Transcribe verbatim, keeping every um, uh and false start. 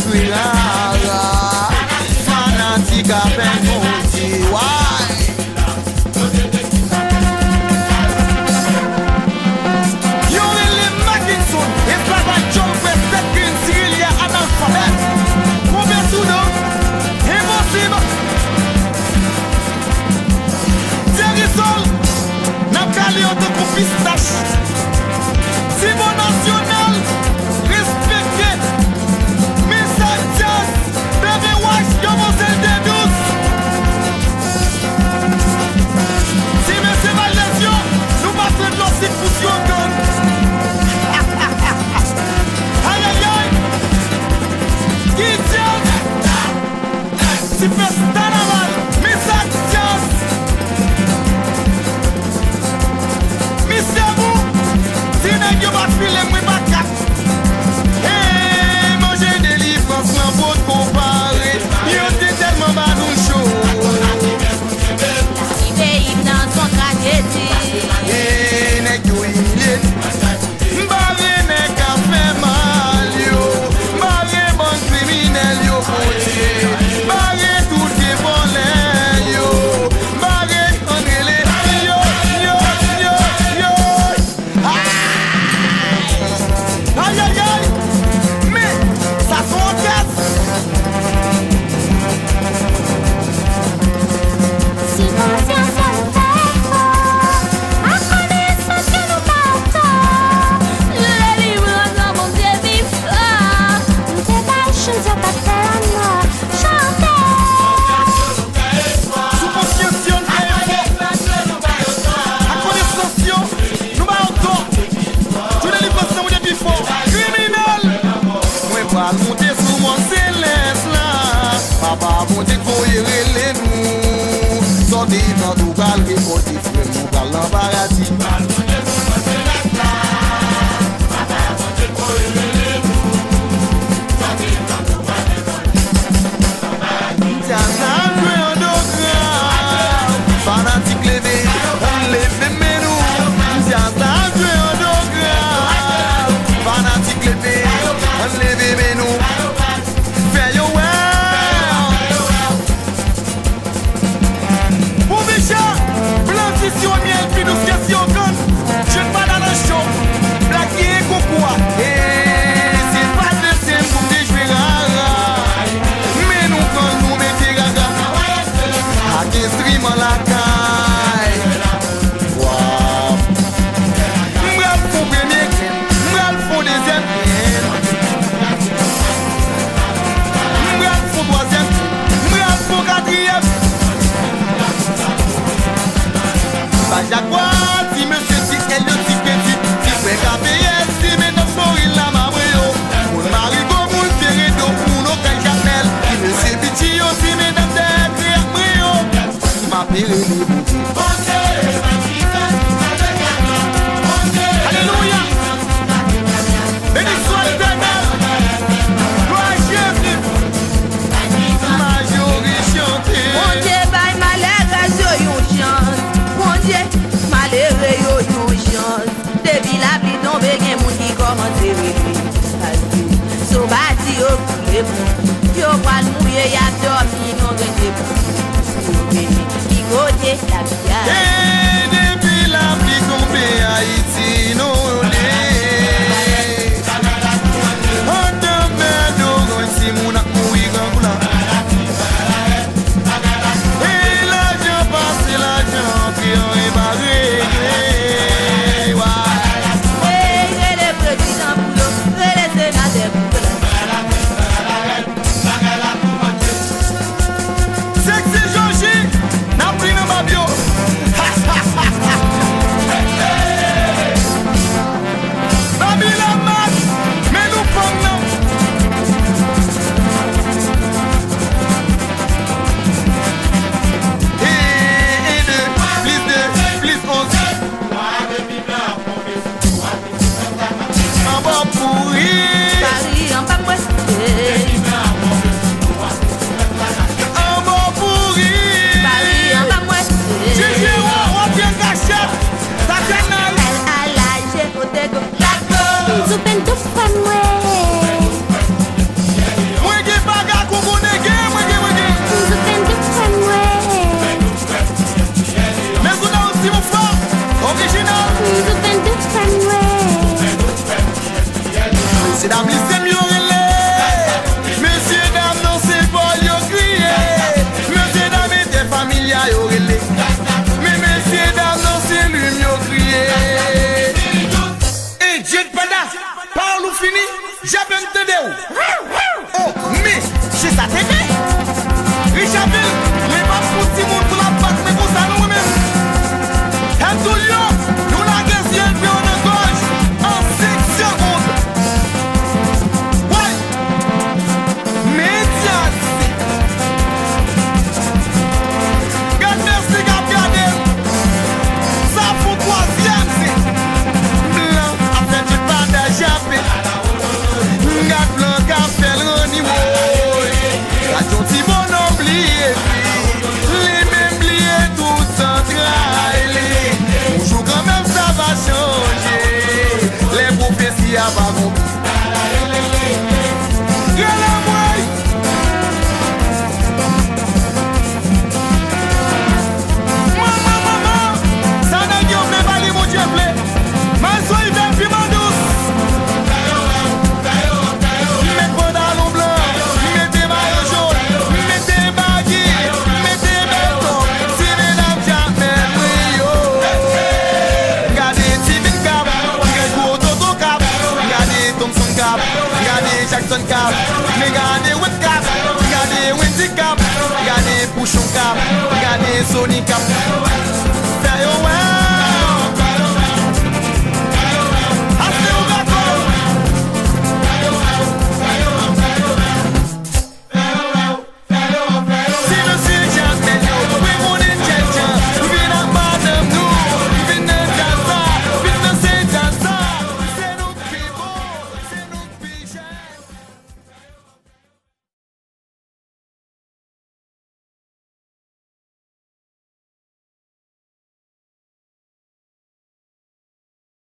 Frera, fanatik apèl Bondye, why? Yo rele Mackinson, esklavaj djòl, kwè tèt grenn, sirilye, analfabèt, konvèti w non, enposib. Thierry Sol, n ap kale yo tankou pistach. Ti bon nasyonal, respekte. Mesaj djaz, bebe wach, yo monte l de dous. Ti mesye Valdez yo, nou pa pran dlo sik pou Syogan. Ayayay! Ki djaz! Ti fès kanaval, mesaj djaz. Misye Bou, ti nèg yo pa file mwen pa kat. Hey, manje delivrans lan potko pare. Yo te tèlman ba nou cho. Ti peyi m nan son trajedi. Hey, nèg yo imilye n. Bare nèg k ap fè mal yo, bare bann kriminèl yo, Bondye, bare tout vye vòlè yo, bare, ann rele yo, yo, yo, yo. Ay! Ayayay! Men, sa se yon tès! Si konsyans nou fè efò, ak konesans ke nou pa tò, delivrans an Bondye pi fò. M te bay chans yo pa t fè lanmò, chante. Sou konsyans yo n fè efò, ak konesans yo, nou ba yo tò. Jou delivrans nan Bondye pi fò. Kriminèl! Mwen pral monte sou mòn selès la. Papa Bondye k voye rele nou. Sòti nan tou pral rekòlte frè m, nou pral nan paradi. Djaz la ap jwe an do grav. Fanatik leve, ann leve men nou. Djaz la ap jwe an do grav. Fanatik leve, ann leve men nou. Fè yo wè. Pou Bicha, blan di siwo myèl pi dous ke siwo kann. Jèn bananan cho, blag genyen konkou a. E se pa de se m pou m te jwe rara. Men nou pran l, nou mete raga. Ak enstriman lakay. Waw. M pral fè premye grenn, m pral fè dezyèm grenn. M pral fè twazyèm grenn, m pral fè katriyèm. Bajagwa, ti mesye, ti Elyo, ti Peti, ti frè K P S, ti medam Floril la, m ap mwen yo. Moun Marigo, moun Peredo, moun Okay Jakmèl, ti mesye Pichi yo, ti medam dèyè kreyòl mwen yo. M ape rele Bondye. Alelouya! Beni swa Letènèl! Glwa a Jezi! Majori chante. Bondye bay malerèz yo yon chans. Bondye, malere yo yon chans. Depi lapli tonbe, gen moun ki kòmanse rele. Paske sovati yo koule pou yo pral mouye, y ap dòmi, non rete pou yo beni. Ki kote lapli a? E depi lapli tonbe, Ayiti nou le. Andan mèdo, yon timoun ap mouri grangou la. E lajan pase, lajan antre, anyen pa regle. Wa. Ey, rele prezidan pou yo, rele senatè pou yo. Sexy Joji, n ap pran nan bab yo. Gade Wet Kap, gade Wendy Kap, gade Pouchon Kap, gade Sony Kap.